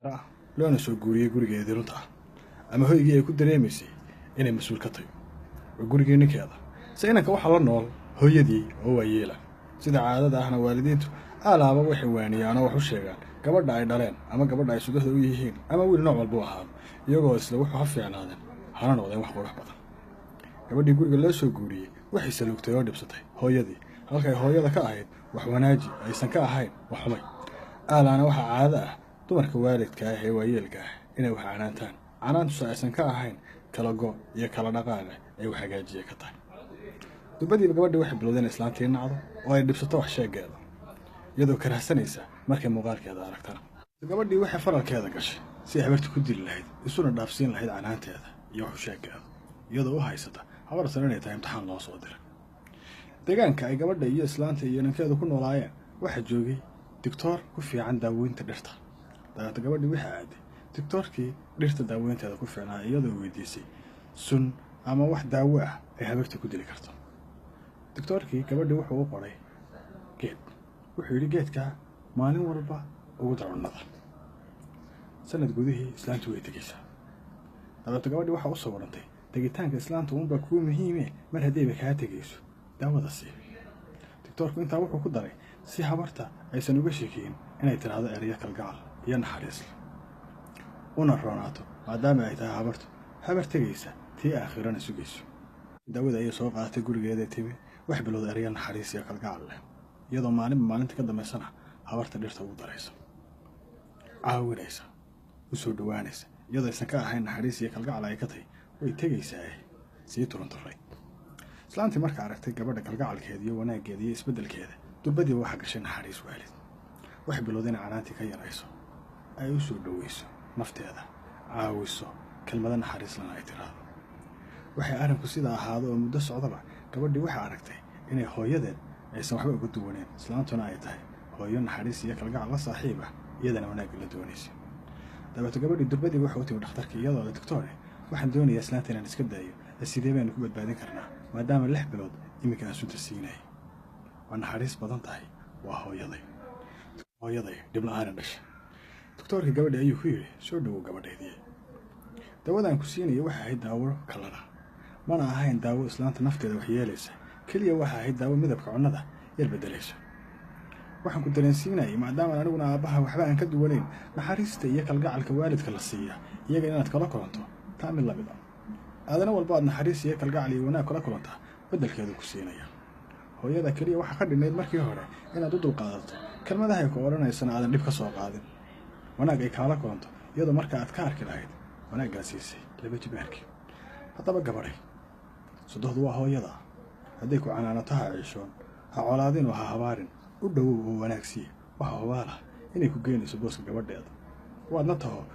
Ah, loona soo guuriyey gurigeedii runta ah ama hoygii ay ku dareemaysay inay mas-uul ka tahay, waa gurigii ninkeeda. Se inanka waxaa la nool hooyadii oo waayeela. Sida caadada ahna, waalidiintu alaaba waxay waaniyaan oo wax u sheegaan gabadha ay dhaleen ama gabadha ay sugahda u yihiin ama wiil nooc walba u ahaado, iyagoo isla wuxuu ha fiicnaadeen hana noqdeen wax qurux badan. Gabadhii guriga loo soo guuriyey waxay saluugtay oo dhibsatay hooyadii, halkay hooyada ka ahayd wax wanaaji aysan ka ahayn wax xumay. Aalaana waxaa caado ah dumarka waalidka ah ee waayeelka ah inay wax canaantaan, canaantuse aysan ka ahayn kala go iyo kala dhaqaaqa ay wax hagaajiya ka tahay. Durbadiiba gabadhii waxay bilowdeen islaantii nacdo oo ay dhibsato wax sheegeeda, iyadoo karahsanaysa markay muuqaalkeeda aragtana. Gabadhii waxay faralkeeda gashay si ay habarta ku dili lahayd, isuna dhaafsiin lahayd canaanteeda iyo waxu sheegeeda, iyadoo u haysata habartan inay tahay imtixaan loo soo diray. Deegaanka ay gabadha iyo islaanta iyo ninkeedu ku noolaayeen waxaa joogay digtoor ku fiican daaweynta dhirta. Dabeeta gabadhii waxay aaday digtoorkii dhirta daaweynteeda ku fiicnaa, iyadoo weydiisay sun ama wax daawo ah ay habarta ku dili karto. Digtoorkii gabadhii wuxuu u qoray geed. Wuxuu yidhi, "Geedkaa maalin walba ugu dar cunnada, sanad gudihii islaantu way tegeysaa." Dabeeta gabadhii waxaa u sawirantay tegitaanka islaanta uunbaa kuu muhiime, mar haddayba kaa tegayso daawada sii. Digtoorku intaa wuxuu ku daray si habarta aysan uga sheekeyn inay tidhaahdo ereyo kalgacal iyo naxariis una roonaato, maadaama ay tahay habartu habar tegaysa, tii aakhirana sugayso. Daawada ayay soo qaadatay, gurigeeda timi, wax bilowda ereyo naxariis iyo kalgacal leh, iyadoo maalinba maalinta ka dambaysana habarta dhirta ugu daraysa, caawinaysa, u soo dhawaanaysa, iyadoo aysan ka ahayn naxariis iyo kalgacal ay ka tahay way tegaysaa sii turanturay. Islaantii marka aragtay gabadha kalgacalkeeda iyo wanaaggeeda iyo isbeddelkeeda, durbadiiba waxaa gashay naxariis waalid. Waxay bilowday inay canaantii ka yarayso, ay u soo dhoweyso nafteeda, caawiso, kelmado naxariislana ay tiraahdo. Waxay arrinku sidaa ahaado oo muddo socdaba, gabadhii waxay aragtay inay hooyadeed aysan waxba uga duwaneen, islaantuna ay tahay hooyo naxariis iyo kalgacal la saaxiib ah, iyadana wanaagga la doonaysa. Dabeeto gabadhii durbadiiba waxay u timi dhakhtarkii iyadoo le, "Doctore, waxaan doonayaa islaanta inaan iska daayo ee sidee baynu ku badbaadin karnaa, maadaama 6 bilood iminka aan sunta siinayay? Waa naxariis badan tahay, waa hooyaday, hooyaday dhib la-aana dhasha." Doctoorkii gabadhi ayuu ku yidhi, "Soo dhowow gabadhaydii. Dawadaan ku siinaya waxay ahayd daawo kalana, mana ahayn daawo islaanta nafteeda wax yeelaysa. Keliya waxay ahayd daawo midabka cunnada yar beddelayso. Waxaan ku dareensiinayay, maadaamaan aniguna aabbaha waxba aan ka duwanayn, naxariista iyo kalgacalka waalidka la siiya iyaga inaad kala kulanto taa mid lamid a. Aadana walba aad naxariis iyo kalgacal iyo wanaag kala kulantaa, beddelkeedu ku siinaya. Hooyada keliya waxaa ka dhinnayd markii hore inaad u dulqaadato kelmadahay ku odhanaysana, aadan dhib ka soo qaadin, wanaag ay kaala kulanto, iyadoo marka aad ka arki lahayd wanaaggaa siisay laba jibaarkii. Haddaba gabadhay, sodohdu waa hooyada. Hadday ku canaanato ha ciishoon, ha colaadin oo ha habaarin. U dhowow oo wanaagsiya. Waxa hubaalah inay ku geynayso booska gabadheeda, waadna taho